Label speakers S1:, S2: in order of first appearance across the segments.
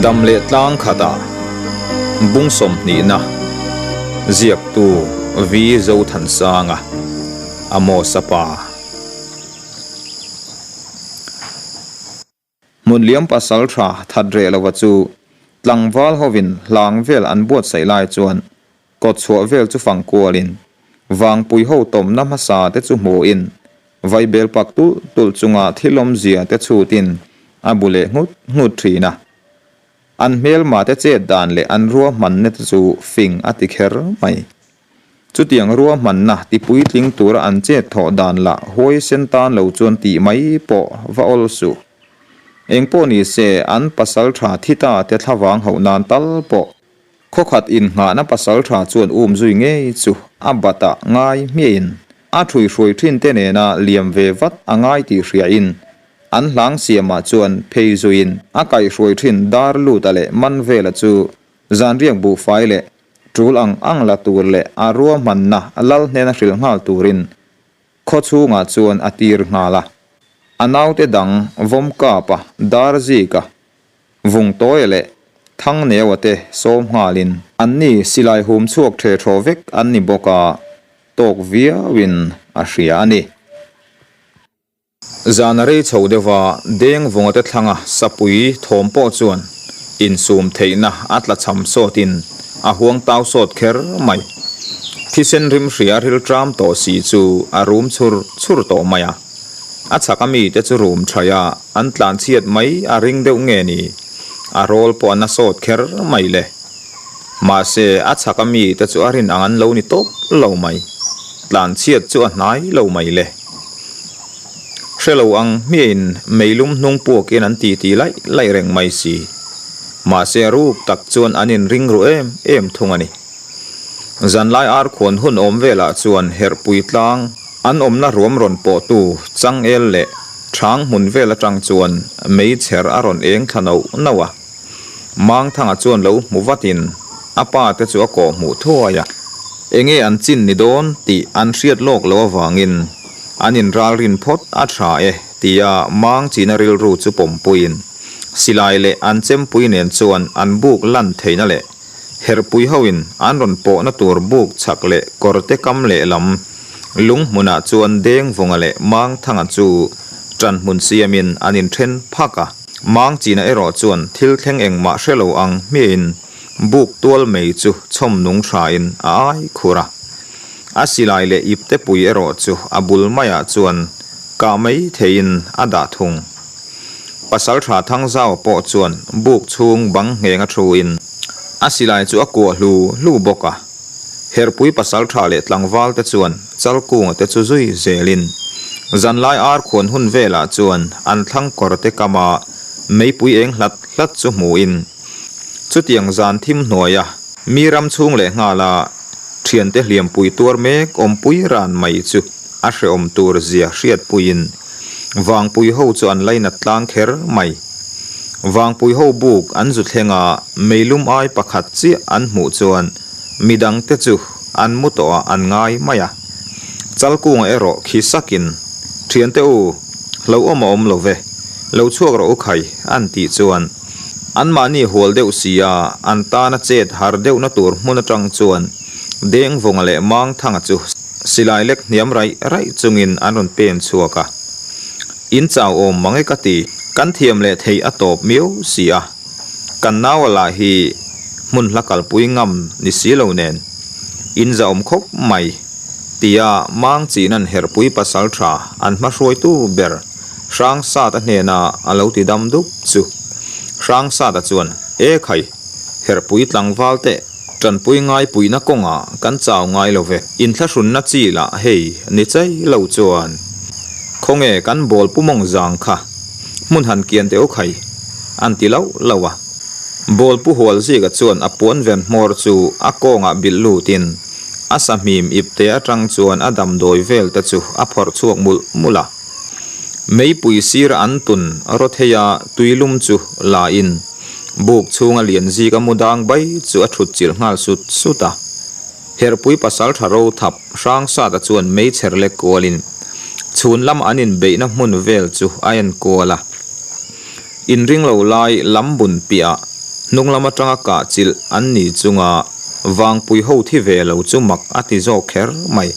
S1: Dam leh tlang khatah bung sawmhnihna ziaktu V Zothansanga Amos-a pa. Hmunliam pasal tha that reh lova chu tlangval hovin hlang vel an buatsaih lai chuan kawtchhuah vel chu fang kualin vangpui ho tawmna hmasa te chu hmuhin vaibel pak tulh tulh chunga thil awmzia te chhutin a bu leh nghut nghut thin a. An hmelma te chet dan leh an ruahmanna te chu fing a ti kher mai. Chutiang ruahmanna tipuitling tura an chet thawh dan lah huaisen tan lo chuan tih mai pawh va awl suh. Engpawh ni se, an pasaltha thi ta te thlavang hauh nan tal pawh khawkhat innghahna pasaltha chuan um zui ngei chu a batah ngai hmiahin a ṭhuihruai ṭhin te nena liam ve vat a ngai tih hriain an hlang siamah chuan phei zuiin a kaihhruai ṭhin dar luta leh man vela chu Zanriak buhfai leh tul ang ang la tur leh a ruahmanna lal hnena hrilh nghal turin khaw chhungah chuan a tir nghal a. A naute dang Vawmkapa, Darzika, Vungtawia leh Thangneua te sawm nghalin anni silai hum chhuak the thaw vek an ni bawk a, tawk viauin a hria a ni. Zan a rei chho deuh a, deng vunga te thlanga sapui thawm pawh chuan insum theihna a tla cham sawtin a huang tau sawt kher mai. Thisen rim hria ril tram tawh si chu a rum chhur chhur tawh mai a. A chhak a mite chu rum thaih a, an tlan chhiat mai a ring deuh nge ni? A rawl pawh a na sawt kher mai le. Mahse, a chhak a mite chu a rin ang an lo ni tawp lo mai. Tlan chhiat chu a hnai lo mai le. Hre lo ang hmiahin meilum hnung puakin an titi laih laih reng mai si. Mahse a ruk tak chuan an inring ru em em thung a ni. Zanlai arkhuan hun awm velah chuan herhpui tlang an awmna ruam rawn pawhtu changel leh chhang hmun vel atang chuan meichher a rawn eng thla nauh nauh a. Mangthanga chuan lo hmu vatin a pa te chu a kawh hmuh thuai a. Enge an chin ni dawn tih an hriat lawk loh avangin an inralrin phawt a tha e tia Mang china rilru chu pawmpuiin silai leh an chempui nen chuan an buk lan theihna leh herhpui hoin an rawn pawhna tur buk chhak leh kawrte kam lehlam lung hmunah chuan Dengvunga leh Mangthanga chu ṭan hmun siamin an inṭhen phak a. Mang china erawh chuan thil thleng engmah hre lo ang hmiahin Buk tual mei chu chhawm nung thain a ai khur a. A silai leh ipte pui erawh chu a bul maiah chuan kah mai theihin a dah thung. Pasaltha Thangzau pawh chuan buk chhung bang ngheng a thuin a silai chu a kuah hlu hlu bawk a. Herpui pasaltha leh tlangval te chuan Chalkunga te chu zui zelin zanlai ar khuan hun velah chuan an thlang kawr te kama meipui eng hlat hlat chu hmuhin Chutiang zan thim hnuaia mi ram chhung leh nghala thiante hliampui tuar mek awmpui ran mai chu a hrehawm tur zia hriatpuiin Vangpui ho chu an lainat tlang kher mai. Vangpui ho buk an zu thlenga meilum ai pakhat chiah an hmuh chuan midangte chu an mu tawh ah an ngai mai a. Chalkunga erawh khi sakin, Thiante u, hlauhawm a awm lo ve, lo chhuak rawh u khai an tih chuan Anmahni hual deuh si a, an tana chet har deuhna tur hmun atang chuan Dengvunga leh Mangthanga chu silai lek hniam raih raih chungin an rawn pen chhuak a. In chau awm mang e ka ti, kan thiam leh theih a tawp miau si a, kan naua lah hi hmun hla kalpui ngam ni si lo nen in zahawm khawp mai tia Mangchinan herhpui pasal tha an hmahruaitu ber Hrangsata hnena a lo ti dam dup chu. Hrangsata chuan, E khai, herhpui tlangval teh, tanpui ngai puihna kawngah kan chau ngai lo ve, inthlahrunna chi lah hei ni chai lo chuan. Khawnge kan bawl pu mawng zang kha, hmun han kian teh u khai, an ti lauh lauh a. Bawl pu Hualzika chuan a puan ven hmawr chu a kawngah bilh lutin a sahmim ipte atang chuan a damdawi vel te chu a phawrh chhuak mulh mulh a. Meipui sir an tun rawtheia tuilum chu la in buk chhunga lian zika mu dang bai chu a thut chilh nghal sut sut a. Herhpui pasal tha ro thap hrang sata chuan meichher lek kualin chhun lam an inbeihna hmun vel chu a en kual a. Inring lo lai lam bun piahah Hnung lam atanga kah chilh an ni chunga Vangpui ho thi ve lo chu mak a ti zawk kher mai.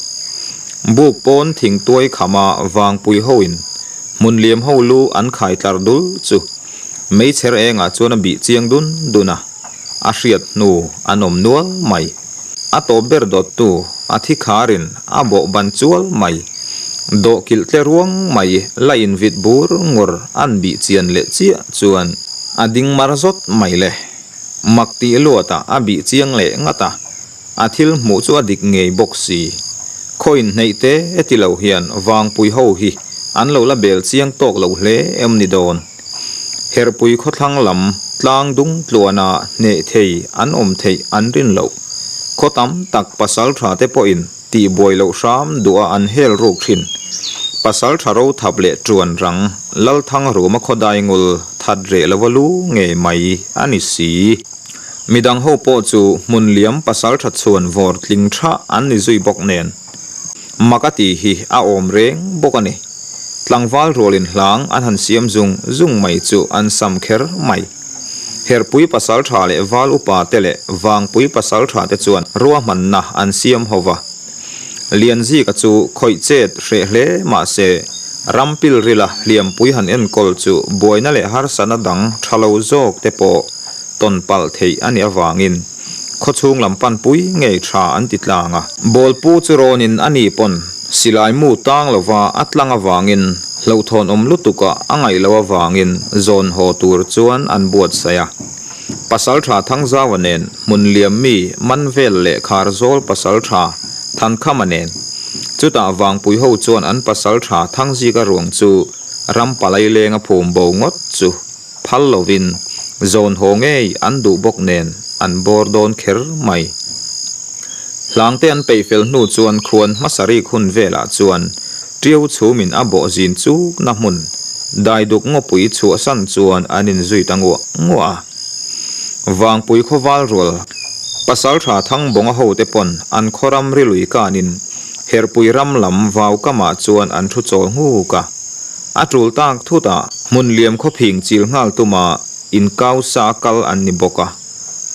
S1: Buk pawn thingtuai khama Vangpui hoin hmun liam ho lu an khai tlar dul chu meichher engah chuan a bih chiang dun dun a, a hriat hnu an awm nual mai. A tawp ber dawttu a thi kharin a bawh ban chual mai. Dawhkilh tle ruang mai la invit bur ngur an bih chian leh chiah chuan a ding mar zawt mai le. Mak tih luatah a bih chiang leh ngat a, a thil hmuh chu a dik ngei bawk si. Khaw inhneih te ti lo hian Vangpui ho hi an lo la bel chiang tawk lo hle em ni dawn. Herpui khawthlang lam tlang dung tluana hneh thei an awm theih an rin loh. Khaw tam tak pasal tha te pawhin tihbuai loh hram duh a an hel ruk thin. Pasal tha ro thap leh tuan rang Lalthang ruma khaw daingul that reh lova lu ngei mai a ni si. Midang ho pawh chu hmun liam pasal tha chhuan vawr tling tha an ni zui bawk nen. Mak a tih hi a awm reng bawk a ni. Tlangval rualin hlang an han siam zung zung mai chu an sam kher mai. Herpui pasal tha leh val upa te leh vangpui pasal tha te chuan ruahmanna an siam ho va. Lianzika chu khawih chet hreh hle mah se, ram pilrila hliampui han enkawl chu buaina leh harsatna dang tha lo zawk te pawh tawn palh theih a nih avangin khawchhung lam panpui ngei tha an ti tlang a. Bawlpu chu rawnin a ni pawn silai mu tang lova a tlang avangin hlauhthawn awm lutuka a ngaih loh avangin zawn haw tur chuan an buatsaih a. Pasaltha Thangzaua nen hmun liam mi man vel leh Kharzawl pasaltha Thankhama nen. Chutah Vangpui ho chuan an pasaltha Thangzika ruang chu ram palai lenga phum bo ngawt chu phal lovin zawn haw ngei an duh bawk nen an bawr dawn kher mai. Hlangte an peih fel hnu chuan khuan hmasa rik hun velah chuan Ṭiau chhumin a bawh zin chukna hmun daiduk ngawpui chhuahsan chuan an inzui ta nguah nguah a. Vangpui khawval rual Pasalṭha Thangbawnga hote pawn an khaw ram rilui kanin Herpui ram lam vau kamah chuan an thu chawl nghuk a. A ṭul tak thutah hmun liam khawphing chil nghal tuma inkau sa kal an ni bawk a.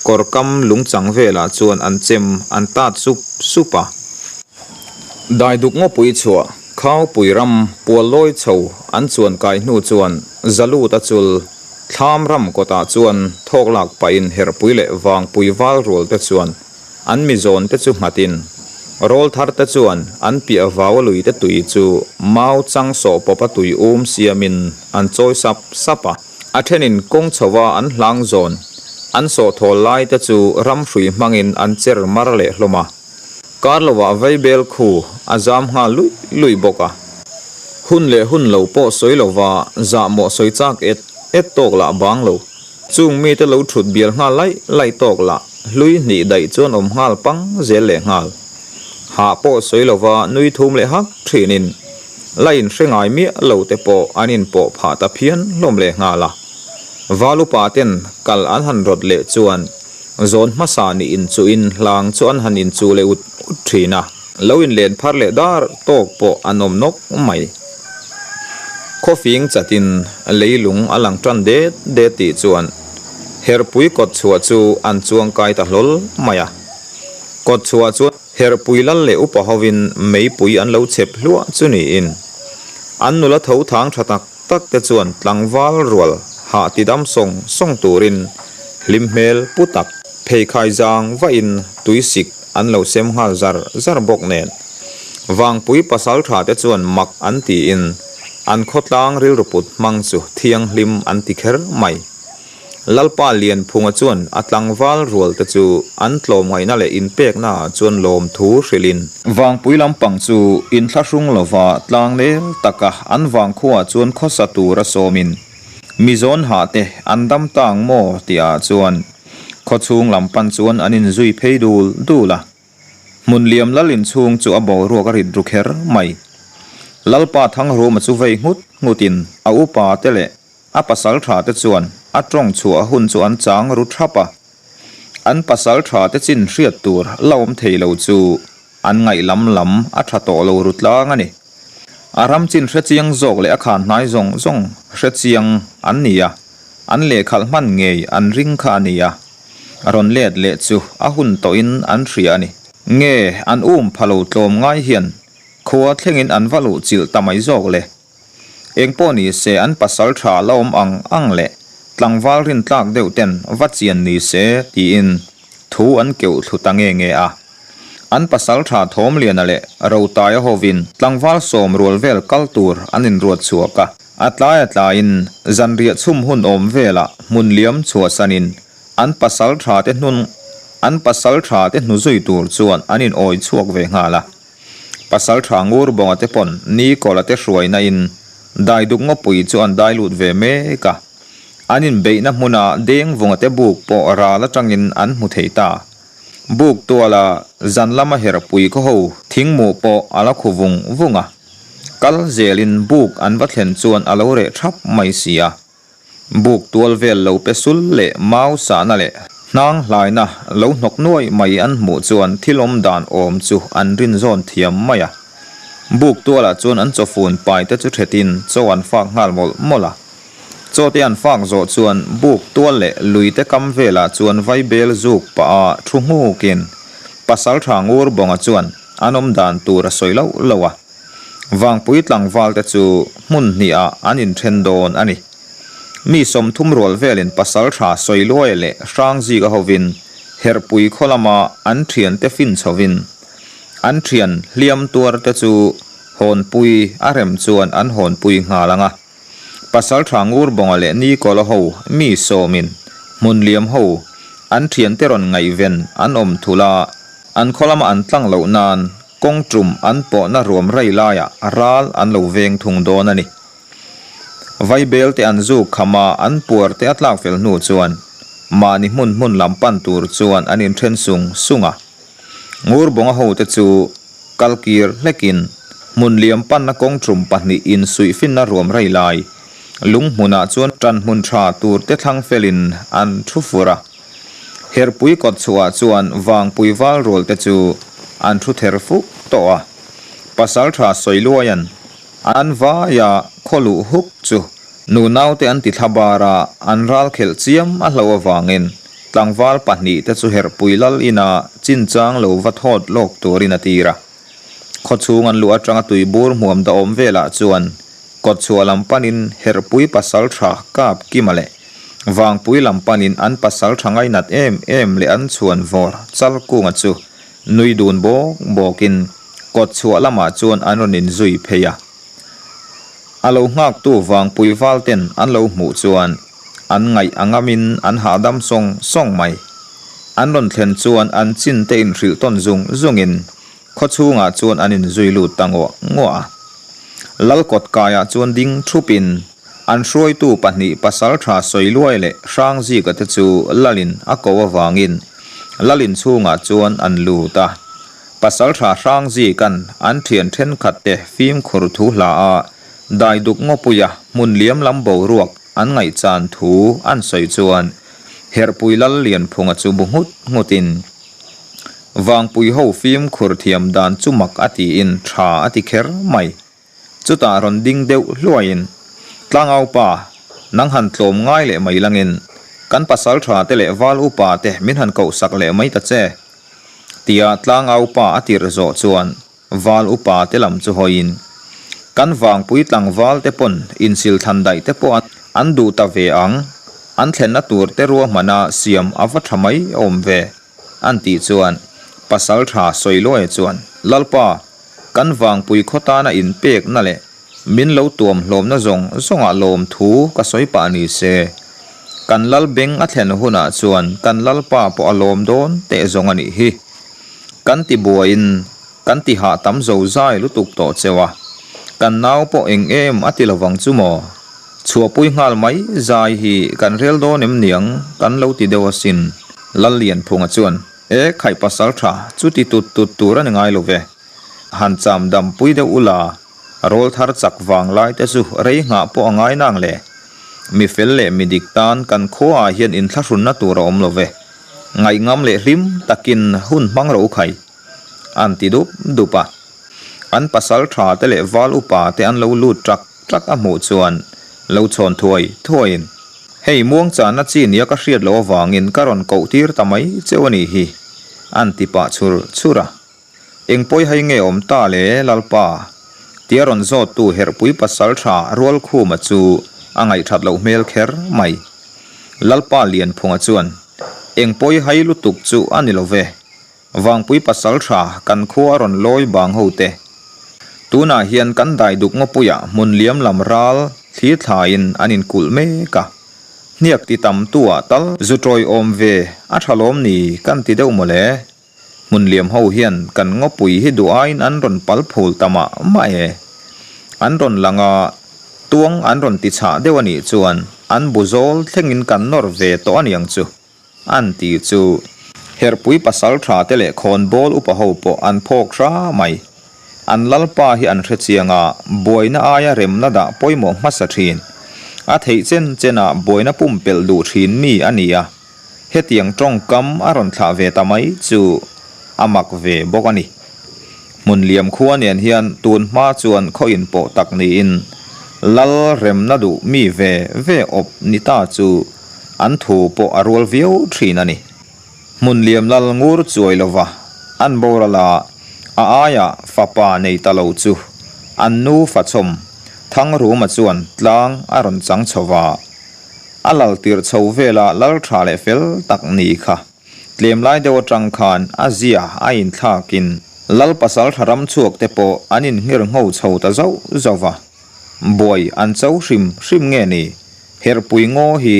S1: Kawr kam lungchang velah chuan an chem an tat sup sup a. Daiduk ngawpui chhuah Khaupui ram puallawi chho an chuan kai hnu chuan Zalut a chul thlam ram kawtah chuan thawk lak pahin herhpui leh vangpui val rual te chuan an mi zawn te chu nghatin rawl thar te chuan an piah vau a lui te tui chu mau chang sawh pawpa tui um siamin an chawi sap sap a. A thenin kawng chhova an hlang zawn an sawh thawl lai te chu ram hrui hmangin an cher mar leh hlawm a. Kar lovah vaibel khu a zam nghal luih luih bawk a. Hun leh hun lo pawh sawi lova zahmawh sawi chak et et tawk lah bang lo. Chung mite lo thut bial nghal laih laih tawk lah hlui hnih daih chuan awm nghal pang zel leh nghal. Hah pawh sawi lova nui thum leh hak thinin la inhre ngai miah lo te pawh an inpawh phah ta phian hlawm leh nghal a. Val upa ten kal an han rawt leh chuan Zawn hmasa nih inchuhin hlang chu an han inchuh leh ut ut thin a, lo inlen phar leh dar tawk pawh an awm nawk mai. Khawfing chatin leilung a lang tan det det tih chuan Herpui kawt chhuah chu an chuang kai ta hlawl mai a. Kawt chhuah chuan Herpui lal leh upa hovin meipui an lo chhep hluah chu niin an nula tho thang tha tak tak te chuan tlangval rual hah ti dam sawng sawng turin hlim hmel pu tak pheikhai zang vahin tuisik an lo sem nghal zar zar bawk nen. Vangpui pasal tha te chuan mak an tiin an khawtlang rilru put hmang chu thianghlim an ti kher mai. Lalpa Lianphunga chuan a tlangval rual te chu an tlawmngaihna leh inpekna ah chuan lawmthu hrilhin. Vangpui lampang chu inthlahrung lova tlangnel taka an vangkhuaah chuan khawsa tura sawmin mizawn hah te an dam ta ang maw tih ah chuan khawchhung lam pan chuan an inzui phei dul dul a. Hmun liam lal inchhung chu a boruak a rit ru kher mai. Lalpa Thangruma chu vei nghut nghutin a upa te leh A pasal tha te chuan a tawng chhuah hun chu an chang ru thap a, an pasal tha te chin hriat tur la awm thei lo chu an ngaih lam lam a tha tawh lo ru tlang a ni. A ram chin hre chiang zawk leh a khan hnai zawng zawng hre chiang an ni a, an lehkhalh hman ngei an ring kha a ni a. Rawn let leh chu a hun tawhin an hria a ni. Nge an um pha lo tlawm ngai hian khua thlengin an va luh chilh ta mai zawk le. Eng pawh ni se an pasal tha la awm ang ang leh tlangval rintlak deuh ten va chian ni se tiin thu an keuh thlu ta nge nge a. An pasal tha Thawmliana leh Rotaia hovin tlangval sawm rual vel kal tur an inruat chhuak a. A tlai a tlaiin zanriah chhum hun awm velah hmun liam chhuahsanin an pasal tha te hnun an pasal tha te hnu zui tur chuan an in awi chhuak ve nghal a. Pasal tha ngur bawnga te pawn Nikola te hruaina in daiduk ngawpui chu an dai lut ve mek a. An inbeihna hmuna dengvunga te buk pawh ral atangin an hmu thei ta. Buk tuala zan lama herpui khaw ho thingmuh pawh a la khu vung vung a. Kal zelin buk an va thlen chuan a lo reh thap mai si a. Buk tual vel lo pe sul leh mau sahna leh hnang hlaina lo hnawk nuai mai an hmuh chuan thil awm dan awm chu an rin zawn thiam mai a. Buk tualah chuan an chawfun pai te chu thetin chaw an fak nghal mawlh mawlh a. Chaw te an fak zawh chuan buk tual leh lui te kam velah chuan vaibel zuk pah a thu nghukin Pasaltha Ngur Bawnga chuan an awm dan tur a sawi loh loh a. Vangpui tlangval te chu hmun hnihah an inthen dawn a ni. Mi 30 rual velin Pasaltha Sawiluaia leh Hrangzika hovin Herhpui khaw lama an thiante fin chhovin an thian hliam tuar te chu hawnpui a rem chuan an hawnpui nghal ang a. Pasaltha Ngurbawnga leh Nikola ho mi sawmin Hmunliam ho an thiante rawn ngaihven an awm thul a, an khaw lama an tlang loh nan kawng tum an pawhna ruam rei laiah ral an lo veng thung dawn a ni. Vaibel te an zuk kham a, an puar te a tlak fel hnu chuan mahni hmun hmun lam pan tur chuan an inthen sung sung a. Ngurbawnga hote chu Kal kir hlekin hmun liam panna kawng tum pahnih insuihfinna ruam rei lai lung hmunah chuan tan hmun tha tur te thlang felin an thu fur a. Herpui kawt chhuahah chuan vangpui val rual te chu an thu ther fuk tawh a. Pasaltha Sawiluaia'n an vaia khaw luh huk chu Nunaute an ti thla bar a, an ral khelh chiam a hlo avangin tlangval pahnihte chu Herhpui lal ina chinchang lo va thawt lawk turin a tir a. Khawchhung an luh atanga tuibur hmuam dahawm velah chuan kawtchhuah lam panin Herhpui pasal tha kap kima leh Vangpui lam panin an pasal tha ngainat em em leh an chhuan vawr Chalkunga chu nui dun bawk bawkin kawtchhuah lamah chuan an rawn inzui phei a. A lo nghaktu vangpui val ten an lo hmuh chuan an ngaih a ngamin an hahdam sawng sawng mai. An rawn thlen chuan an chin te inhrilh tawn zung zungin khaw chhungah chuan an inzui lut ta nguah nguah a. Lal kawt kaiah chuan ding thupin an hruaitu pahnih Pasaltha Sawiluai leh Hrangzika te chu Lalin a ko avangin Lalin chhungah chuan an lut a. Pasaltha Hrangzikan an thian thenkhat te fimkhur thu hla a daiduk ngawpuia hmun liam lam boruak an ngaihchan thu an sawi chuan Herhpui Lal Lianphunga chu bu nghut nghutin Vangpui ho fimkhur thiam dan chu mak a tiin tha a ti kher mai. Chutah rawn ding deuh hluaiin, Tlangaupa, nang han tlawm ngai leh mai langin, kan pasaltha te leh val upa te min han kohsak leh mai ta che. Tia Tlangaupa a tirh zawh chuan val upa te lam chu hawiin, Kan vangpui tlangval te pawn insil thlan daih te pawh an duh ta ve ang, an thlenna tur te ruahmana siam a va tha mai awm ve, an tih chuan pasaltha Sawiluaia chuan, Lalpa, Kan vangpui khaw tana inpekna leh min lo tuam hlawmna zawng zawngah lawmthu ka sawi pah ni se. Kan lal beng a thlen hunah chuan kan lalpa pawh a lawm dawn teh zawng a nih hi. Kan ti buaiin kan ti hah tam zo zai lutuk tawh cheu a, kan nau pawh eng em a ti lovang chu maw? Chhuahpui nghal mai zai hi kan rel dawn em niang kan lo ti deuh asin, Lallianphunga chuan. E khaih pasal tha, chuti tut tut tur a ni ngai lo ve. Han cham dam pui deuh ula, rawl thar chak vang lai te chu rei nghah pawh a ngai nang le. Mi fel leh mi dik tan kan khuaah hian inthlahrunna tur a awm lo ve. Ngaihngam leh hlim takin hun hmang ro khai. An ti dup dup a. An pasal tha te leh val upa te an lo lut ṭak ṭak a hmuh chuan lo chhawn thuai thuaiin. Hei muangchahna chi nia ka hriat loh avangin ka rawn koh tir ta mai cheu a nih hi, an ti pah chhur chhur a. Eng pawi hai nge awm ta le Lalpa? tia rawn zawttu Herhpui pasaltha Rualkhuma chu a ngaihthat loh hmel kher mai. Lalpa Lianphunga chuan, Eng pawi hai lutuk chu a ni lo ve. Vangpui pasaltha kan khua a rawn lawi bang ho te. Tunah hian kan daiduk ngawpuiah hmun liam lam ral thlir thlaiin an inkulh mek a. Hniak ti tam tu ah tal zu tawiawm ve a tha lawm ni kan ti deuh mawle. Hmun liam ho hian kan ngawpui hi duh aiin an rawn pal phul ta mah mah e. An rawn lang a, tuang an rawn ti chhah deuh a nih chuan an bu zawl thlengin kan nawr ve tawh a niang chu. An ti chu. Herhpui pasal tha te leh khawnbawl upa ho pawh an phawk hra mai. An lalpa hi an hre chiang a, buaina aia remna dah pawimawh hmasa thin. A theih chen chenah buaina pumpelh duh thin mi a ni a. Hetiang tawngkam a rawn thlah ve ta mai chu a mak ve bawk a ni. Hmun liam khua nen hian tun hma chuan khaw inpawh tak niin lal remna duh mi ve ve awp ni ta chu an thu pawh a rual viau thin a ni. Hmun liam lal ngur chuai lova an boral a, a aia fapa nei ta lo chu an nu fachawm Thangruma chuan tlang a rawn chang chho va, a lal tirh chho vela lal tha leh fel tak ni kha. Tlem lai deuh atang khan a zia a inthlakin Lal pasaltha ram chhuak te pawh an inhngir ngho chho ta zauh zauh va. Buai an cho hrim hrim nge ni? Herhpui ngaw hi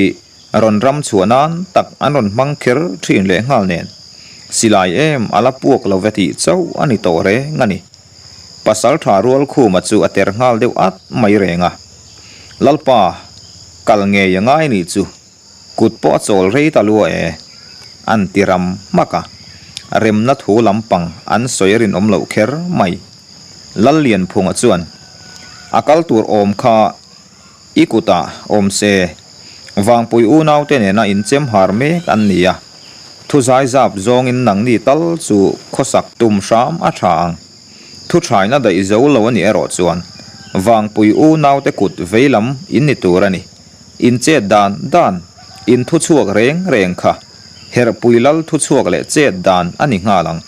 S1: rawn ram chhuah nan tak an rawn hmang kher thin leh nghal nen. Silai em a la puak lo ve tih chauh a ni tawh reng a ni. Pasaltha Rualkhuma chu a ter nghal deuh at mai reng a. Lalpa, kal ngei a ngai nih chu. Kut pawh a chawl rei ta lua e. An ti ram hmak a, remna thu lampang an sawi a rinawm loh kher mai. Lallianphunga chuan, A kal tur awm kha i kutah awm se, Vangpui unaute nena inchem har mek an ni a, thu zaizap zawngin nangni tal chu khawsak tum hram a tha ang. Thu thaina daih zo lo a nih erawh chuan Vangpui unaute kut veilam in ni tur a ni. In chet dan dan, in thu chhuak reng reng kha Herhpui lal thu chhuak leh chet dan a ni nghal ang.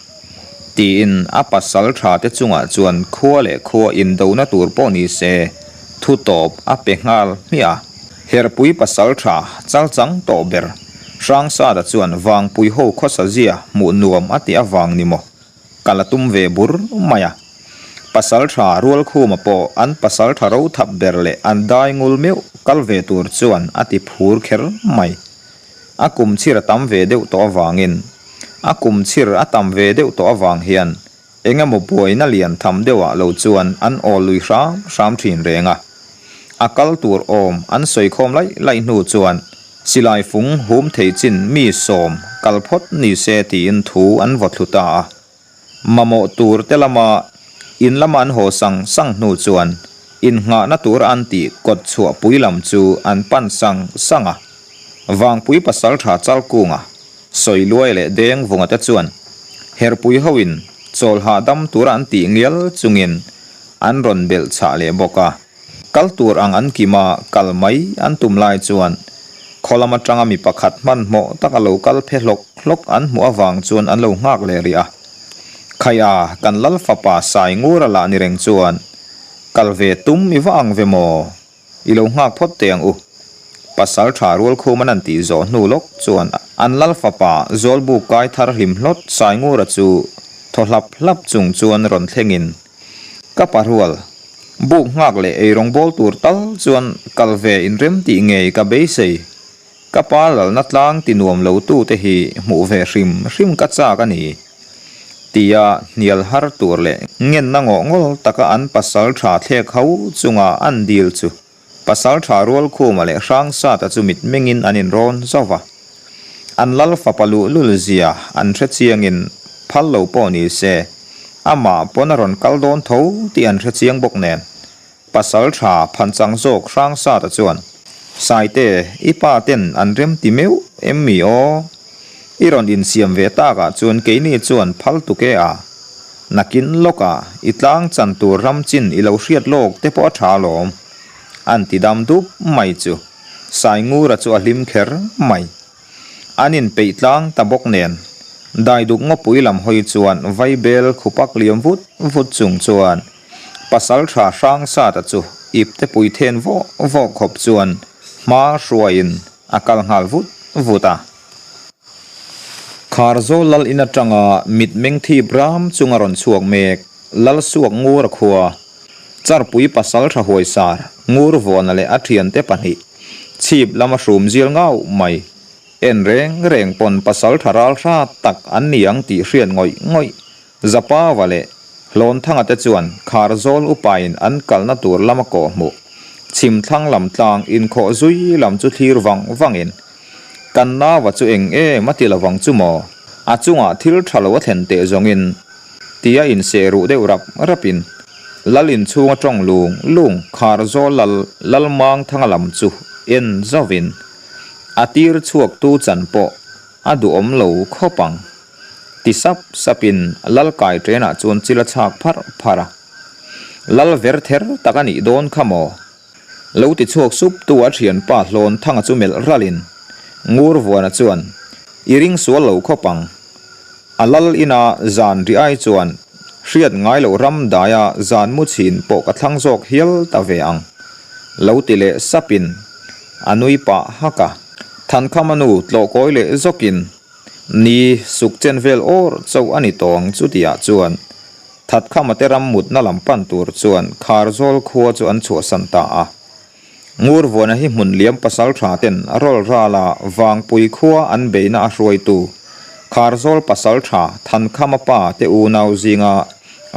S1: Tiin a pasal tha te chungah chuan khua leh khua indona tur pawh ni se thu tawp a pe nghal hmiah a. Herhpui pasal tha chal chang tawh ber Hrangsada chuan Vangpui ho khawsa zia hmuh nuam a tih avang ni maw? Ka la tum ve bur mai a. Pasaltha Rualkhuma pawh an pasaltha ro thap ber leh an dai ngul meuh kal ve tur chuan a ti phur kher mai. A kum chhir a tam ve deuh tawh avangin a kum chhir a tam ve deuh tawh avang hian eng emaw buaina lian tham deuhah lo chuan an awl lui hram hram thin reng a. A kal tur awm an sawi khawm laih laih hnu chuan Silai fung hum thei chin mi sawm kal phawt ni se tiin thu an vaw thlu ta a. Mamawh tur te lama in lama an haw sang sang hnu chuan innghahna tur an tih kawt chhuah pui lam chu an pan sang sang a. Vangpui pasaltha Chalkunga, Sawiluai leh Dengvunga te chuan Herpui hoin chawl hahdam tura an tih ngial chungin an rawn belh chhah leh bawk a. Kal tur ang an kim a, kal mai an tum lai chuan khaw lam atanga mi pakhat hmanhmawh taka lo kal phe hlawk hlawk an hmuh avang chuan an lo nghak leh rih a. Khaia kan lal fapa Sai Ngura lah ni reng chuan, Kal ve tum i va ang ve maw? I lo nghak phawt teh ang u. Pasal tha Rualkhum an an tih zawh hnu lawk chuan an lal fapa Zawlbuk kai thar hlim hlawt Sai Ngura chu thaw hlap hlap chung chuan rawn thlengin, Ka pa rual, buk nghak leh eirawng bawl tur tal chuan kal ve inrem tih ngei ka beisei. Ka pa lalna tlang ti nuam lo tu te hi hmuh ve hrim hrim ka chak a ni. Tia hnial har tur leh ngenna ngawh ngawl taka an pasal tha thlek ho chunga an dil chu pasal tha Rualkhuma leh Hrangsata chu mitmengin an inrawn zauh va. An lal fapa luhlul zia an hre chiangin phal lo pawh ni se, amah pawn a rawn kal dawn tho tih an hre chiang bawk nen. Pasal tha phanchang zawk Hrangsata chuan, Saite, i pa ten an rem ti meuh em mi aw? I rawn insiam ve takah chuan keini chuan phal tuk e a. Nakin lawkah i tlang chan tur ram chin i lo hriat lawk te pawh a tha alawm. An ti dam dup mai chu. Saingura chu a hlim kher mai. An inpeih tlang ta bawk nen, Daiduk ngawpui lam hawi chuan vaibel khupak liam vut vut chung chuan Pasaltha Hrangsata chu ipte pui then vawh vawh khawp chuan hma hruaiin a kal nghal vut vut a. Kharzawl lal in atanga mitmeng thip ram chunga rawn chhuak mek Lalsuak Ngura khua, Charpui Pasaltha Huaisar, Ngurvuana leh a thiante pahnih chhip lama hrum zial ngau mai. En reng reng pawn Pasaltha ral hrat tak an ni ang tih hriat ngawih ngawih. Zapava leh Hlawnthanga te chuan Kharzawl upain an kalna tur lama kawh hmuh chhim thlang lam tlang inkhawh zui lam chu thlir vang vangin, Kan nava chu eng em a ti lovang chu maw? A chungah thil tha lo a thlen teh zawngin tia inseh ruh deuh rap rapin Lal inchhung a tawng lung lung Kharzawl Lal Lalmangthanga lam chu en zauvin a tir chhuak tu chan pawh a duhawm lo khawp ang. Ti sap sapin Lal kai ṭenah chuan chil a chhak pharh pharh a. Lal ver ther tak a nih dawn kha maw? Lo ti chhuak sup tu a thianpa hlawn thanga chu melh ralin Ngurvuana chuan, I ring sual lo khawp ang. A lal ina zan ri ai chuan hriat ngai loh ram daia zan mu chhin pawh ka thlang zawk hial ta ve ang. Lo ti leh sapin a nui pah hak a. Thankhama nu tlawh kawi leh zawkin, Ni suk chen vel awr chauh a ni tawng chu tihah chuan Thatkhama te ram mutna lam pan tur chuan Kharzawl khua chu an chhuahsan ta a. Ngurvuana hi hmun liam pasal tha ten rawl rala Vangpui khua an beihna a hruaitu Kharzawl pasal tha Thankhama pa te unau zinga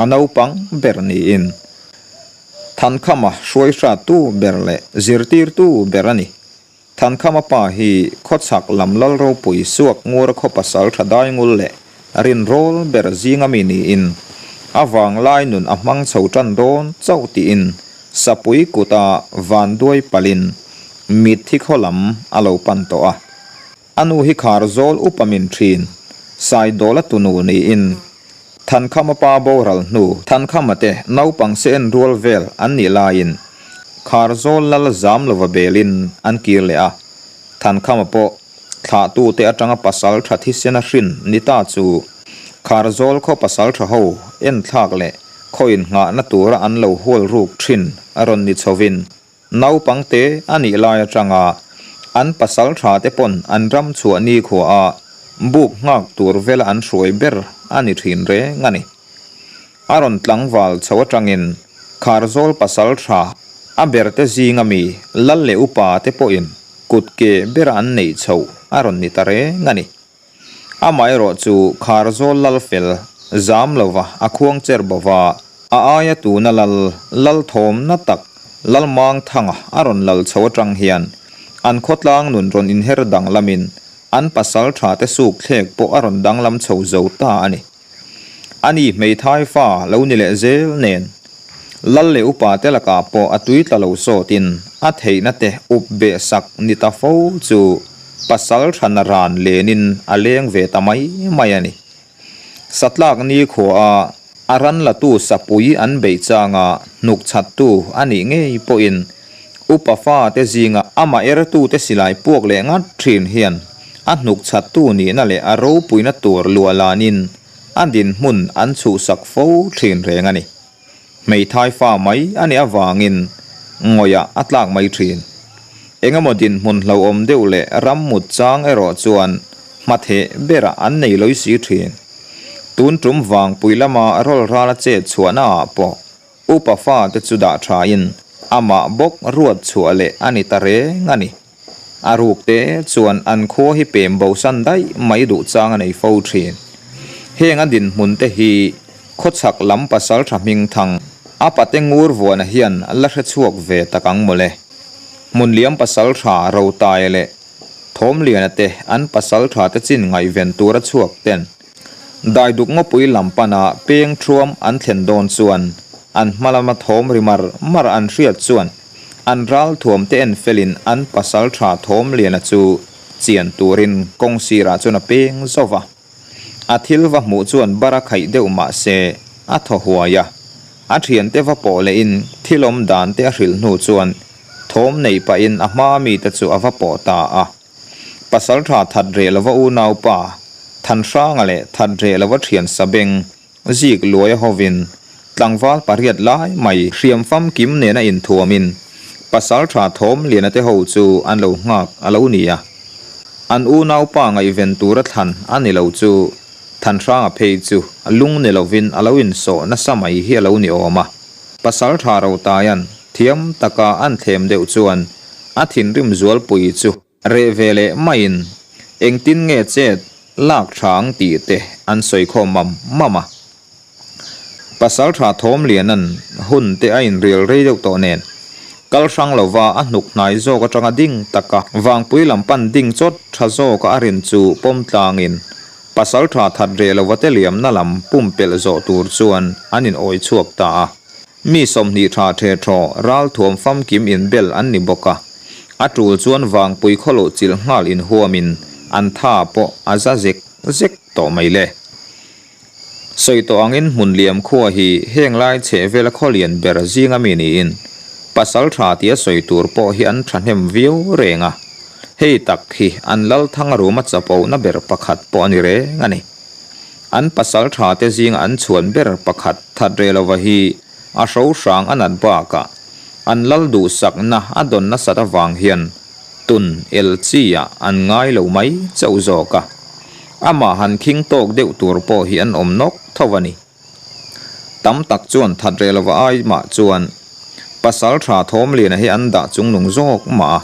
S1: a naupang ber niin Thankhama hruaihrattu ber leh zirtirtu ber a ni. Thankhama pa hi khawchhak lam lal ropui suak ngur khaw pasal tha daingul leh rinrawl ber zinga mi niin a vanglai nun a hmang chho tan dawn chauh tiin sapui kuta vanduai palin mitthi khaw lam a lo pan tawh a. A nu hi Kharzawl upa min thin Saidawla tunu niin Thankhama pa boral hnu Thankhama te naupang se en rual vel an nih laiin Kharzawl lal zam lova belin an kir leh a, Thankhama pawh thlahtute atanga pasal tha thisena hrin ni ta chu Kharzawl khaw pasal tha ho enthlak leh khaw innghahna tura an lo hual ruk thin a rawn ni chhovin Naupang te a nih lai atanga an pasal tha te pawn an ram chhuah nikhua a buk nghak tur vela an hruai ber a ni thin reng a ni. A rawn tlangval chho atangin Kharzawl pasal tha a ber te zinga mi lal leh upa te pawhin kut ke bera an neih chhoh a rawn ni ta reng a ni. Amaherawh chu Kharzawl lal fel zam lova a khuang cher bova, a aia tuna lal lal thawmna tak Lalmangthanga a rawn lal chho atang hian an khawtlang nun rawn inher danglamin an pasal tha te suk thlek pawh a rawn danglam chho zo ta a ni. Ani hmeithai fa lo ni leh zel nen Lal leh upa te lakah pawh a tui tla lo sawtin a theihna te up beh sak ni ta fo chu pasal thana ran lenin a leng ve ta mai mai a ni. Satlak nikhua a a ran latu sapui an beih changa hnuk chhattu a nih ngei pawhin upa fa te zinga amah ertute silai puak leh ngat thin hian a hnuk chhattu nihna leh a ropuina tur luah lanin a dinhmun an chhuhsak fo thin reng a ni. Hmeithai fa mai a nih avangin ngawihah a tlak mai thin. Engemaw dinhmun hlauhawm deuh leh ram mut chang erawh chuan hmatheh berah an nei lawih si thin. Tun tum vangpui lama rawl rala chet chhuahnaah pawh upa fate chu dah thain amah bawk ruat chhuah leh a ni ta reng a ni. A ruk te chuan an khua hi pem bosan daih mai duh chang a nei fo thin. Heng a dinhmun te hi khawchhak lam pasal tha hming thang a pate ngur vuana hian la hre chhuak ve tak ang mawle. Hmunliam pasal tha Rotaia leh Thawmliana te an pasal tha te chin ngaihven tura chhuak ten Daiduk ngawpui lam pana peng thuam an thlen dawn chuan an hma lama thawm ri mar mar an hriat chuan An ral thuam te en felin an pasal tha thawm liana chu chian turin kawng sirah chuan a peng zauh va. A thil va hmuh chuan bar a khaih deuh mah se a thaw huai a. A thiante va pawh lehin thil awm dan te a hrilh hnu chuan. Thawm neih pahin a hmaa mite chu a va pawh ta a. Pasalṭha that reh lova unaupa Thanhranga leh that reh lova ṭhian Sabeng zik luai a hovin tlangval pariat lai mai hriam famkim nena inthuamin pasalṭha thawm liana te ho chu an lo nghak a lo ni a. An unaupa ngaihven tura thlan a ni lo chu Thanhranga phei chu lung ni lovin a lo insawh nasa mai hi a lo ni awm a. Pasalṭha Rotaia'n thiam taka an thlem deuh chuan a thinrim zualpui chu reh ve leh maiin engtin nge chet lak tha ang tih te an sawi khawm mam mam a. Pasalṭha Thawmliana'n hun te a inrial rei deuh tawh nen kal hrang lova a hnuk hnai zawk atanga ding taka vangpui lam pan ding chawt tha zawka a rin chu pawm tlangin Pasalṭha that reh lova te liamna lam pumpelh zawh tur chuan an inawi chhuak ta a. Mi 20 tha the thaw ralthuam famkim inbel an ni bawk a, a tul chuan vangpui khawloh chilh nghal inhuamin an tha pawh a za zek zek tawh mai le. Sawi tawh angin Hmunliam khua hi heng lai chhehvela khawlian ber zinga mi niin pasalṭha tia sawi tur pawh hi an thahnem viau reng a, hei tak hi an Lalthanga ruma chapona ber pakhat pawh a ni reng a ni. An pasal tha te zinga an chhuan ber pakhat that reh lova hi a hro hrang a nat bakah an lal duhsakna a dawn nasat avang hian tun el chi ah an ngai lo mai chauh zawk a. Amah han khing tawk deuh tur pawh hi an awm nawk tho a ni. Tam tak chuan that reh lova ai mah chuan pasal tha Thawmliana hi an dah chungnung zawk mah a,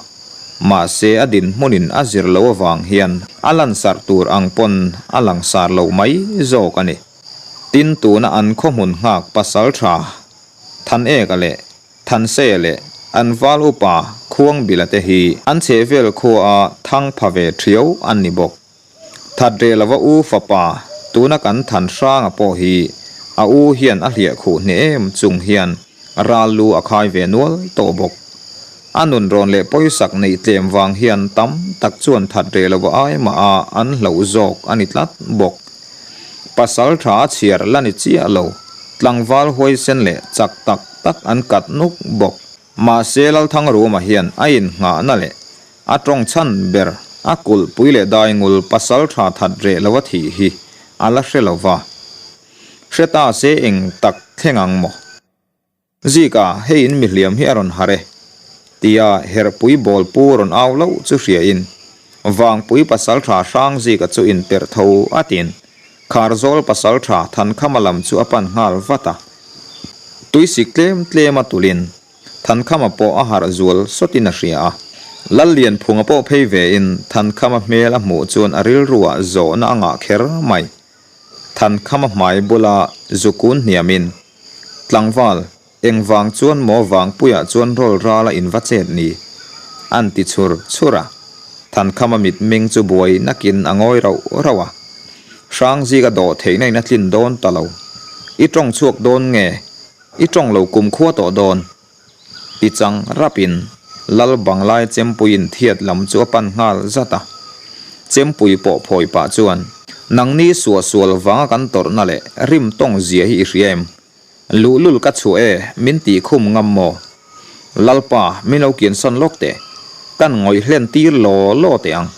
S1: mahse a dinhmunin a zir lo avang hian a lansarh tur ang pawn a langsar lo mai zawk a ni. Tin tuna an khawhmun nghak pasal tha Thaneka leh Thansea leh an val upa Khuangbila te hi an chhehvel khua a thang pha ve thiau an ni bawk. That reh lova u fapa, tuna kan than hranga pawh hi a u hian a hliah khuh hneh em chung hian ral lu a khai ve nual tawh bawk. A nun rawn leh pawisak neih tlem vang hian tam tak chuan that reh lova ai mah a an hlauh zawk a ni tlat bawk. Pasal tha a chhiar la ni chiah lo, tlangval huaisen leh chak tak tak an kat nuk bawk. Mahse Lalthangruma hian a innghahna leh A tawng chhan ber, a kulhpui leh daingul pasal tha that reh lo a thih hi a la hre lo va. Hre ta se eng tak thleng ang maw? Zika, hei in mihliam hi a rawn harh e, tia herhpui bawl pu rawn au loh chu hria in, Vangpui pasal tha hrang Zika chu inperh tho a tin, Kharzawl pasal tha Thankhama lam chu a pan nghal vat a. Tuisik tlem tlem a tulin Thankhama pawh a harh zual sawtin a hria a. Lallianphunga pawh phei vein Thankhama hmel a hmuh chuan a rilruah zawhna a ngah kher mai. Thankhama hmai bula zukun hniamin, Tlangval, engvang chuan maw Vangpuiah chuan rawl rala in va chet ni? An ti chhur chhur a. Thankhama mitmeng chu buai nakin a ngawi rauh rauh a. Hrangzika dawh theihna in a tlin dawn ta lo. I tawng chhuak dawn nge? I tawng lo kum khua tawh dawn. Ti chang rapin Lal Banglai Chempuiin thiat lam chu a pan nghal zat a. Chempui pawh phawi pah chuan, Nangni suahsual vanga kan tawrhna leh rim tawng zia hi i hria em? Luhlul ka chhuah e, min tih khum ngam maw? Lalpa, min lo kiansan lawk teh. Kan ngawih hlen tir law law teh ang.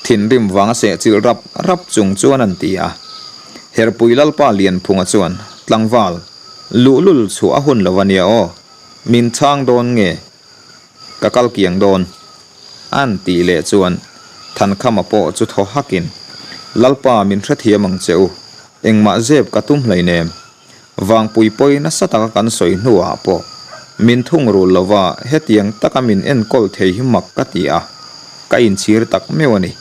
S1: Thinrim vanga sehchilh rap rap chung chuan an ti a. Herpui Lalpa Lianphunga chuan, Tlangval, luhlul chhuah a hun lo a nia aw, min chhang dawn nge ka kal kiang dawn? An tih leh chuan Thankhama pawh chu thaw hakin, Lalpa min hrethiam ang che u, engmah zep ka tum hleinem. Vangpui pawi nasa taka kan sawi hnuah pawh min thungrul lova hetiang taka min enkawl thei hi mak ka ti a, ka inchhir tak meuh a ni.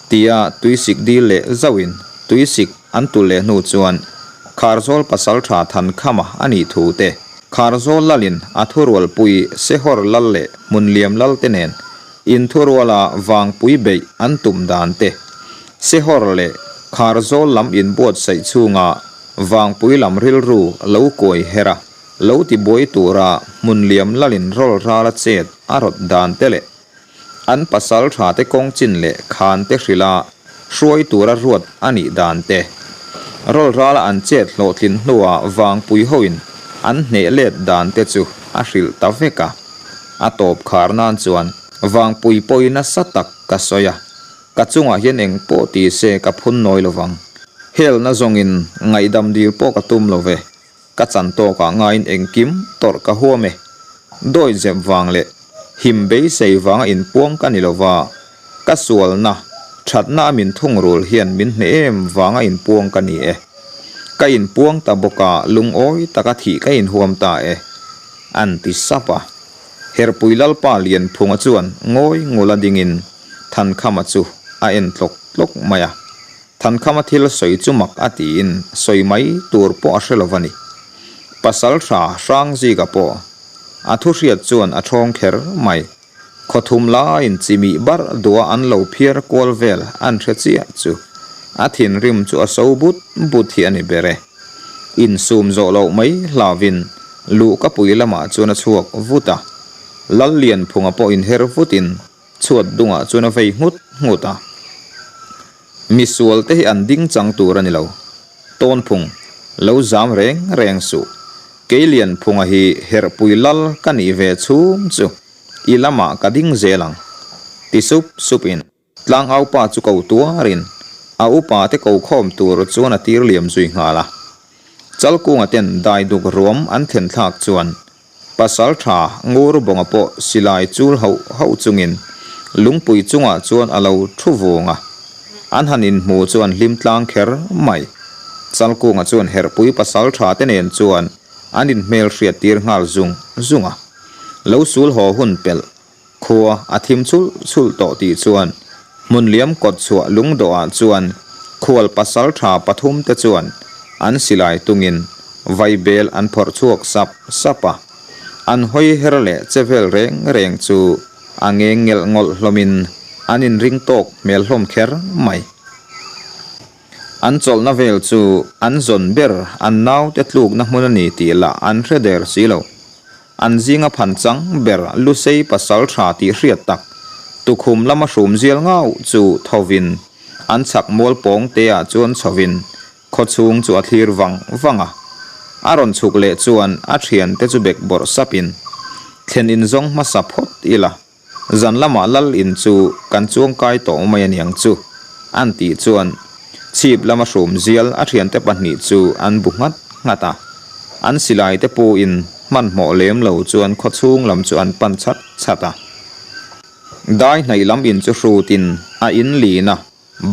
S1: Tia tuisik dil leh zauhin tuisik an tul leh hnu chuan Kharzawl pasaltha Thankhama a nih thu te, Kharzawl lalin a thurualpui Sehawr lal leh Hmunliam lal te nen inthuruala Vangpui beih an tum dan te, Sehawr leh Kharzawl lam inbuatsaih chhunga Vangpui lam rilru lo kuai her a, lo ti buai tura hmun liam lalin rawl rala chet a rawt dan te leh an pasal tha te kawng chin leh khan te hrilha hruai tura ruat a nih dan te, rawl rala an chet hlawhtlin hnua Vangpui hoin an hneh let dan te chu a hrilh ta vek a. A tawp khar nan chuan Vangpui pawhin nasa tak ka sawi a, ka chungah hian eng pawh ti se ka phun nawi lo vang. Helna zawngin ngaihdam dil pawh ka tum lo ve, ka chan tawkah ngaiin engkim tawrh ka huam e. Dawi zep vang leh him beisei vanga inpuang ka ni lo va, ka sualna, thatna a min thungrul hian min hneh em vanga inpuang ka ni e. Ka inpuang ta bawk a, lungawi taka thih ka inhuam ta e, an ti sap a. Herpui Lalpa Lianphunga chuan ngawi ngula dingin Thankhama chu a en tlawk tlawk mai a. Thankhama thil sawi chu mak a tiin sawi mai tur pawh a hre lo va ni. Pasal tha Hrangzika pawh a thu hriat chuan a thawng kher mai. Khawthum laiin chimih barh duha an lo phiar kual vel an hre chiah chu a thinrim chu a so but but hi a ni ber e. Insum zawh loh mai hlauhin luhkapui lamah chuan a chhuak vut a. Lallianphunga pawh inher vutin chhuat dungah chuan a vei nghut nghut a. Misual te hi an ding chang tur a ni lo. Tawnphung, lo zam reng reng suh. Kei Lianphunga hi herhpui lal ka nih ve chhung chu i lamah ka ding zel ang, ti sup supin Tlangaupa chu ko tuarin a upa te ko khawm tur chuan a tir liam zui nghal a. Chalkunga ten daiduk ruam an thlen thlak chuan Pasal tha ngur bawnga pawh silai chul hauh hauh chungin lungpui chungah chuan a lo thu vung a. An han inhmu chu an hlim tlang kher mai. Chalkunga chuan herhpui pasal tha te nen chuan an inhmel hriat tir nghal zung zung a. Lo sul haw hun pelh Khua a thim chulh chulh tawh tih chuan Hmunliam kawtchhuah lungdawhah chuan khual pasal tha pathum te chuan an silai tungin vaibel an phawrh chhuak sap sap a. An hawi her leh che vel reng reng chu a ngeng ngelh ngawlh hlawmin an inring tawk hmel hlawm kher mai. An chawlhna vel chu an zawn ber an naute tlukna hmun a ni tih lah an hre der si lo. An zinga phan chang ber Lusei pasal tha tih hriat tak, tukhum lama hrum zial ngau chu thovin an chhak mual pawng te ah chuan chhovin khawchhung chu a thlir vang vang a. A rawn chhuk leh chuan a thiante chu bek bawrh sapin thlen inzawng hmasa phawt ila. Zan lamah lal in chu kan chuang kai tawh mai a niang chu, an tih chuan chhip lama hrum zial a thiante pahnih chu an bu nghat nghat a. An silai te pu in hmanhmawh lem lo chuan khawchhung lam chu an pan chat chat a. Dai hnaih lam in chu hrut in a in lin a.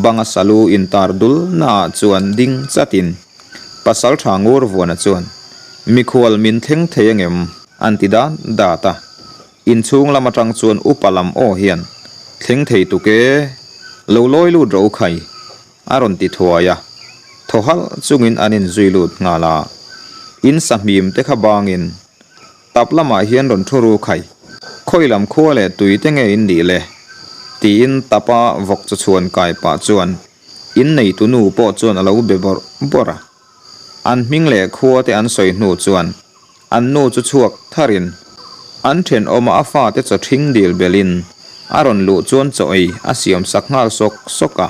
S1: Banga salu intar dul naah chuan ding chatin pasal tha ngur vuana chuan, Mikhual min thleng thei angem? an ti dat dat a. Inchhung lam atang chuan upa lam aw hian, Thleng thei tuk e, lo lawi lut rawh u khai, a rawn ti thuai a. Thaw halh chungin an inzui lut nghal a. In sahmim te kha bangin Tap lamah hian rawn thu ru khai. Khawi lam khua leh tui te nge in nih le? Tiin tapa vawk chu chhuan kai pah chuan in neitu nu pawh chuan a lo be bawrh bawrh a. An hming leh khua te an sawi hnu chuan an nu chu chhuak tharin an thenawma a fate chaw ṭhing dil belin a rawn luh chuan chaw ei a siam sak nghal sawk sawk a.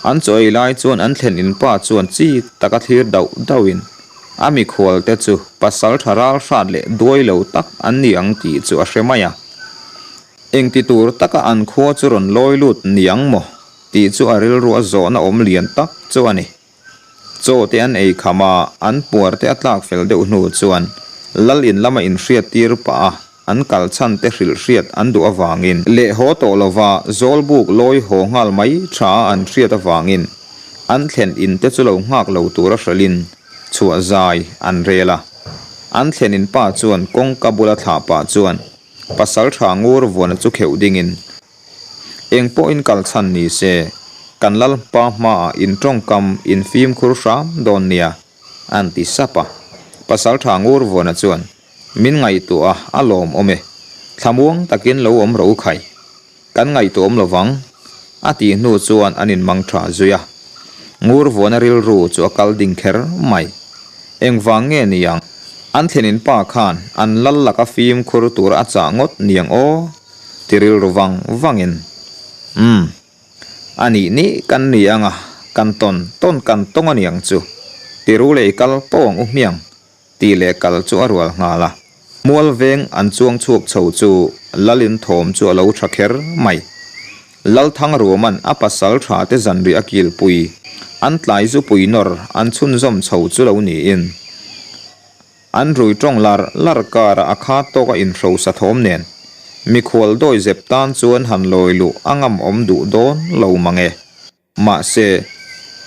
S1: An chaw ei lai chuan an thlen in pa chuan chik taka thlir dauh dauhin a mikhual te chu pasal tha ral hrat leh duai lo tak an ni ang tih chu a hre mai a. Engti tur taka an khua chu rawn lawi lut ni ang maw tih chu a rilru a zawhna awm lian tak chu a ni. Chaw te an ei kham a, an puar te a tlak fel deuh hnu chuan lal in lama inhriat tir pah a, an kal chhan te hrilh hriat an duh avangin leh haw tawh lova Zawlbuk lawi haw nghal mai tha a an hriat avangin an thlen in te chu lo nghak lo tura hrelhin chhuah zai an rel a. An thlen in pa chuan kawngka bula thlah pah chuan pasal tha ngur vuana chu kheuh dingin Eng pawhin kal chhan ni se, kan Lalpa hmaah in tawngkam in fimkhur hram dawn nia, an ti sap a. Pasaltha Ngurvuana chuan, Min ngaihtuah a, a lawmawm e. Thlamuang takin lo awm ro khai. Kan ngaihtuah awm lovang, a tih hnu chuan an inmang tha zui a. Ngurvuana rilru chu a kal ding kher mai. Engvang nge niang? An thlenin pa khan an lal laka fimkhur tura a chah ngawt niang aw? Ti rilru vang vangin, Umm, a nih nih kan ni ang a, kan tawn tawn kan tawng a niang chu, ti ru leh i kal pawh ang u hmiang, tih leh kal chu a rual nghal a. Mual veng an chuang chhuak chho chu Lalin thawm chu a lo tha kher mai. Lalthangruama'n a pasal tha te zanriah a kilpui, an tlai zupui nawr an chhunzawm chho chu lo niin. An rui tawng lar lar karah a khat tawk a inhrosa thawm nen mikhual dawi zep tan chuan han lawi luh a ngam awm duh dawn lo mang e. Mahse,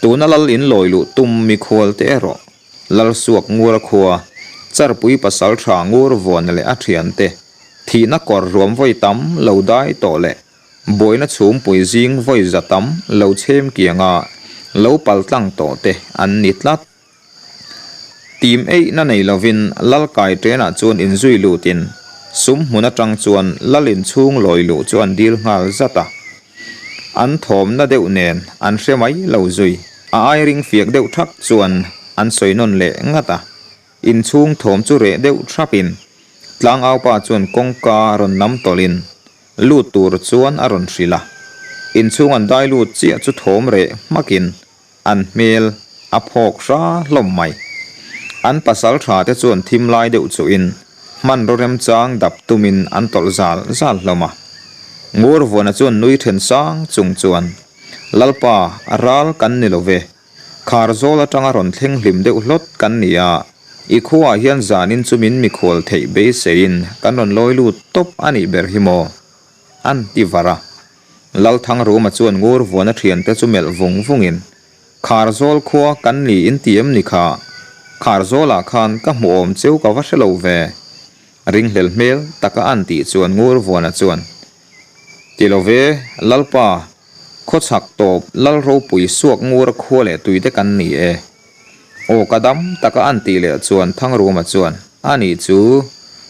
S1: tuna lal in lawi luh tum mikhual te erawh Lalsuak Ngura khua, Charpui pasal tha Ngur Vuana leh a thiante thihna kawr ruam vawi tam lo dai tawh leh buaina chhumpui zing vawi za tam lo chhem kianga lo paltlang tawh te an ni tlat. Tim eihna nei lovin lal kai ṭenah chuan inzui lutin sum hmun aṭang chuan lal inchhung lawi luh chu an dil nghal zat a. An thawmna deuh nen an hre mai lo zui. A ai ring fiak deuh ṭhak chuan an sawi nawn leh ngat a. Inchhung thawm chu reh deuh ṭhapin tlangaupa chuan kawngka rawn nam tawlhin lut tur chuan a rawn hrilh a. Inchhung an dai lut chiah chu thawm reh hmakin An hmel a phawk hra hlawm mai. An pasal tha te chuan thim lai deuh chuhin hmanraw remchang dap tumin an tawlh zal zal hlawm a. Ngurvuana chuan nui then sang chung chuan, Lalpa, ral kan ni lo ve. Kharzawl atanga rawn thleng hlim deuh hlawt kan ni a, i khuaah hian zanin chu min mikhual theih beiseiin kan rawn lawi lut tawp a nih ber hi maw? An ti var a. Lalthangruma chuan ngur vuana thiante chu melh vung vungin, Kharzawl khua kan ni in ti em ni kha? Kharzawlah khan ka hmu awm cheu ka va hre lo ve. Ringhlel hmel taka an tih chuan ngur vuana chuan, Ti lo ve, Lalpa, khawchhak tawp Lal ropui suak ngura khua leh tuite kan ni e. Aw ka dam taka an tih leh chuan Thangruma chuan, A nih chu,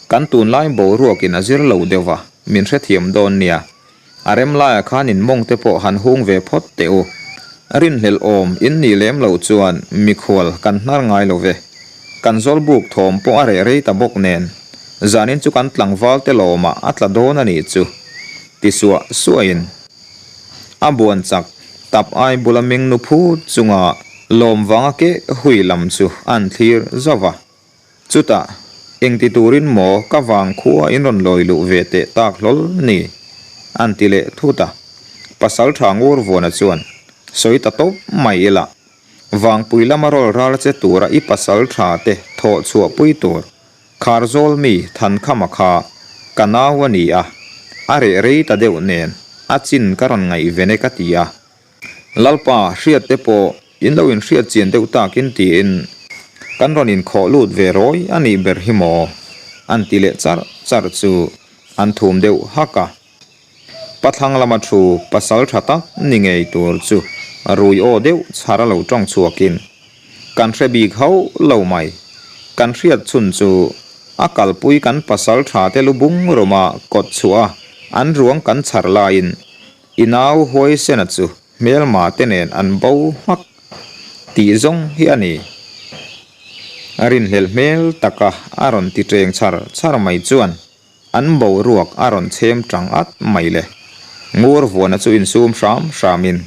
S1: kan tunlai boruakin a zir lo deuh va, min hrethiam dawn nia. A rem laiah khan in mawng te pawh han hung ve phawt teh u. Rinhlelh awm in nih lem loh chuan mikhual kan hnar ngai lo ve. Kan zawlbuk thawm pawh a reh rei ta bawk nen, zanin chu kan tlangval te lawmah a tla dawn a nih chu. Ti suah suahin a buan chak tap ai bula meng nu phut chunga lawm vanga keh hui lam chu an thlir zauh va. Chutah, engti turin maw ka vang khua in rawn lawi luh ve teh tak hlawl ni? An ti leh thut a. Pasal tha ngur vuana chuan, Sawi ta tawp mai ila, Vangpui lama rawl ral che tura i pasal tha te thawh chhuah pui tur Kharzawl mi Thankhama kha ka nau a ni a, a reh rei ta deuh nen a chin ka rawn ngaihven e ka ti a. Lalpa, hriat te pawh in lo inhriat chian deuh takin tiin kan rawn inkhawh lut ve rawi a nih ber hi maw? An ti leh char char chu an thum deuh hak a. Pathlang lama thu pasal tha tak ni ngei tur chu rui aw deuh chhar a lo tawng chhuakin kan hre bik hauh lo mai. Kan hriat chhun chu a kalpui kan pasal tha te lu bung ruma kawt chhuah a an ruang kan chhar laiin I nau huaisena chu hmelma te nen an bo hmak tih zawng hi a ni. A rinhlelh hmel taka a rawn ti ṭeng char char mai chuan an boruak a rawn chhem ṭang at mai le. Ngur vuana chu insum hram hramin,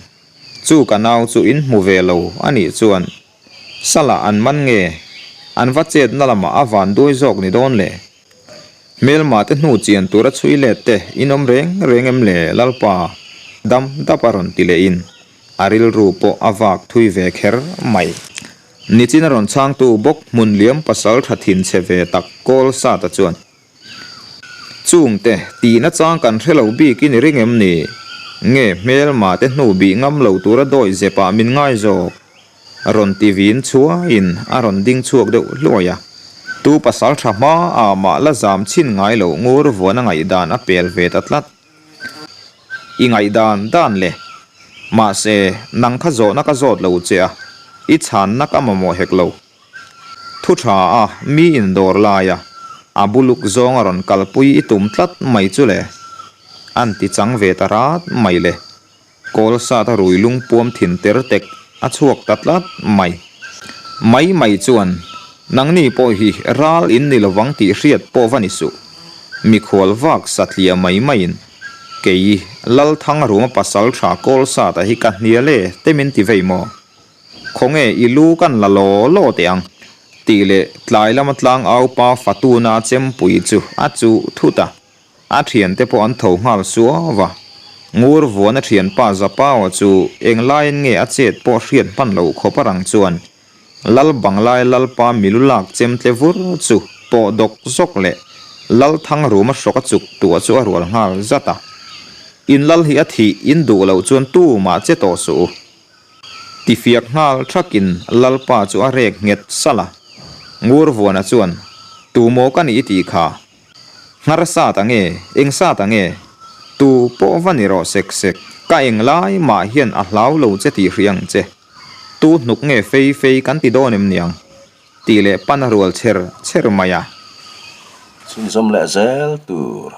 S1: Chu ka nau chu in hmu ve lo a nih chuan Salah an man nge? An va chetna lamah a van duai zawk ni dawn le? Hmelma te hnu chian tura chhui let te in awm reng reng em le Lalpa? Dam dap a rawn ti leh in a rilru pawh a vak thui ve kher mai. Nichin a rawn chhangtu bawk hmun liam pasal tha thin che ve tak kawl sata chuan Chungte tihna chang kan hre lo bik in i ring em ni? Nge hmelma te hnu bih ngam lo tura dawi zepah min ngai zawk? Rawn ti vin chhuaiin a rawn ding chhuak deuh hluai a. Tu pasal tha hma ah mah la zam chhin ngai loh ngur vuan a ngaihdan a pel ve ta tlat. I ngaihdan dan le. Mahse, nang kha zawhna ka zawt lo che a, i chhanna ka mamawh hek lo. Thu tha a, mi indawr laia a buluk zawng a rawn kalpui i tum tlat mai chu le. An ti chang ve ta rat mai le. Kawl sat a rui lung puam thin ter tek a chhuak ta tlat mai. Mai mai chuan, Nangni pawh hi ral in ni lovang tih hriat pawh va ni suh. Mikhual vak satliah mai maiin, Kei, Lalthangruma pasal tha kawl sata hi ka hnial e te min ti vei maw? Khawnge i lu kan la law law teh ang. Tih leh tlai lama tlangau pa Fatuna chempui chu a chuh thut a, a thiante pawh an tho nghal suau a. Ngur vuana thianpa Zapaua chu englaiin nge a chet pawh hriat hman loh khawp a rang chuan Lal Banglai Lalpa milu lak chemtle vur chu pawh dawk zawk leh Lal Thangruma hrawk a chuk tuah chu a rual nghal zat a. In lal hi a thih in duh loh chuan tumah che tawh suh u. Tifiak nghal thakin Lalpa chu a rek nghet salh a. Ngurvuana chuan, Tu maw ka nih i tih kha? Nghar sat ang e, eng sat ang e? Tu pawh va ni rawh sek sek, ka eng lai mah hian a hlau lo che tih hrih ang che. Tu hnuk nge fei fei kan ti dawn em niang? Tih leh pan a rual chher chher mai a.
S2: Chhunzawm leh zel tur.